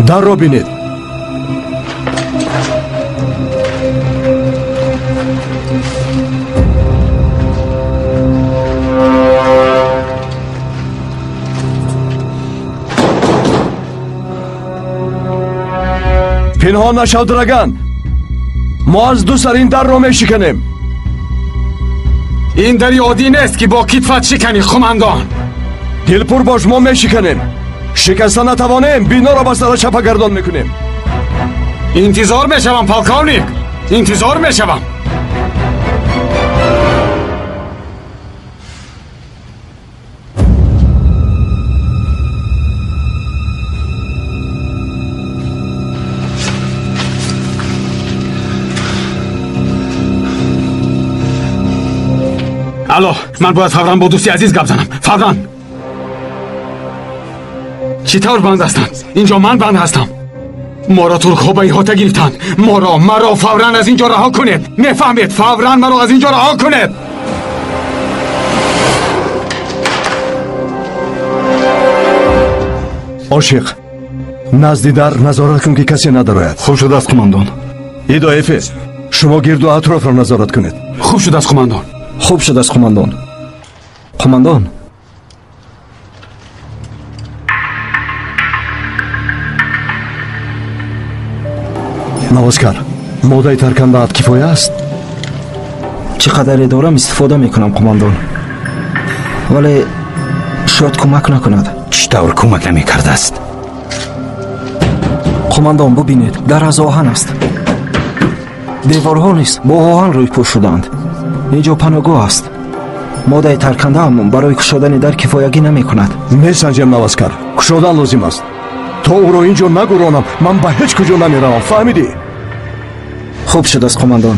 Дарро бинед. Пинҳон нашав, Драган. Мо аз ду сар ин дарро мешиканем. Ин дари оддӣ нест, ки бо китфат шиканӣ, қумандон. Дилпур бош, мо мешиканем. Шикаста натавонем, биноро ба сара чапагардон мекунем. Интизор мешавам, полковник, интизор мешавам. Алло, ман бояд фавран бо дӯсти азиз гап занам. Фавран. Чӣ тавр банд ҳастанд? Инҷо ман банд ҳастам. Моро туркҳо ба иҳота гирифтанд. Маро фавран аз инҷо раҳо кунед. Мефаҳмед? Фавран маро аз инҷо раҳо кунед. Ошиқ, назди дар назорат кун, ки касе надарояд. Хуб шудааст, қумандон. Идо Эфе, шумо гирду атрофро назорат кунед. Хуб шудааст, қумандон. Хуб шудааст, қумандон. Қумандон, навозкар, моддаи таркандаат кифоя аст? Чӣ қадаре дорам истифода мекунам, қумандон, вале шояд кӯмак накунад. Чӣ тавр кӯмак намекардааст? Қумандон, бубинед, дар аз оҳан аст. Деворҳо низ бо оҳан рӯйпӯш шудаанд. Инҷо паноҳгоҳ аст. Моддаи таркандаам барои кушодани дар кифоягӣ намекунад. Месанҷем, навозкар, кушодан лозим аст. То ӯро инҷо нагуронам, ман ба ҳеҷ куҷо намеравам. Фаҳмидӣ? Хуб шудааст, қумандон.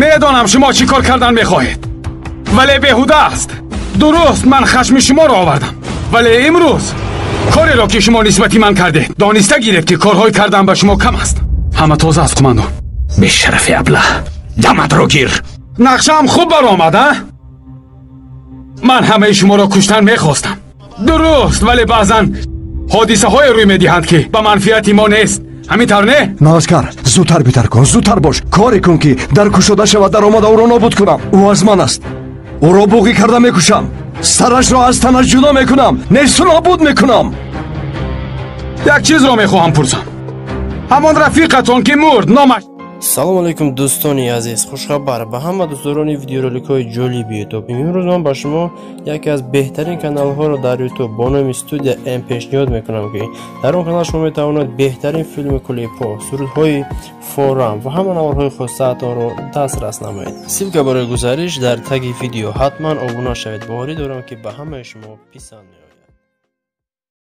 Медонам шумо чӣ кор кардан мехоҳед, вале беҳуда аст. Дуруст, ман хашми шуморо овардам, вале имрӯз кореро, ки шумо нисбати ман кардед, дониста гиред, ки корҳои кардан ба шумо кам аст. Ҳама тоза аст, қумандон. Бешарафи аблаҳ, даматро гир. Нақшаам хуб баромад, а? Ман ҳамаи шуморо куштан мехостам. Дуруст, вале баъзан ҳодисаҳое рӯй медиҳанд, ки ба манфиати мо нест. Ҳамин тавр не? Навозкар, зудтар битар кун, зудтар бош. Коре кун, ки дар кушода шавад, дар омада ӯро нобуд кунам. Ӯ аз ман аст. Ӯро буғӣ карда мекушам. Сарашро аз танаш ҷудо мекунам. Несту нобуд мекунам. Як чизро мехоҳам пурсам. Ҳамон рафиқатон, ки мурд, номаш... Салом алейкум, дӯстони азиз. Хушхабар ба ҳама дӯстдорони видеороликҳои ҷолиби Ютуб. Имрӯз ман ба шумо яке аз беҳтарин каналҳоро дар Ютуб бо номи Студия М пешниҳод мекунам, ки дар он канал шумо метавонед беҳтарин филми клипҳо, сурудҳои форам ва ҳама наворҳои хостаатонро дастрас намоед. Ссилка барои гузариш дар таги видео. Ҳатман обуна шавед. Боварӣ дорам, ки ба ҳамаи шумо писанд меояд.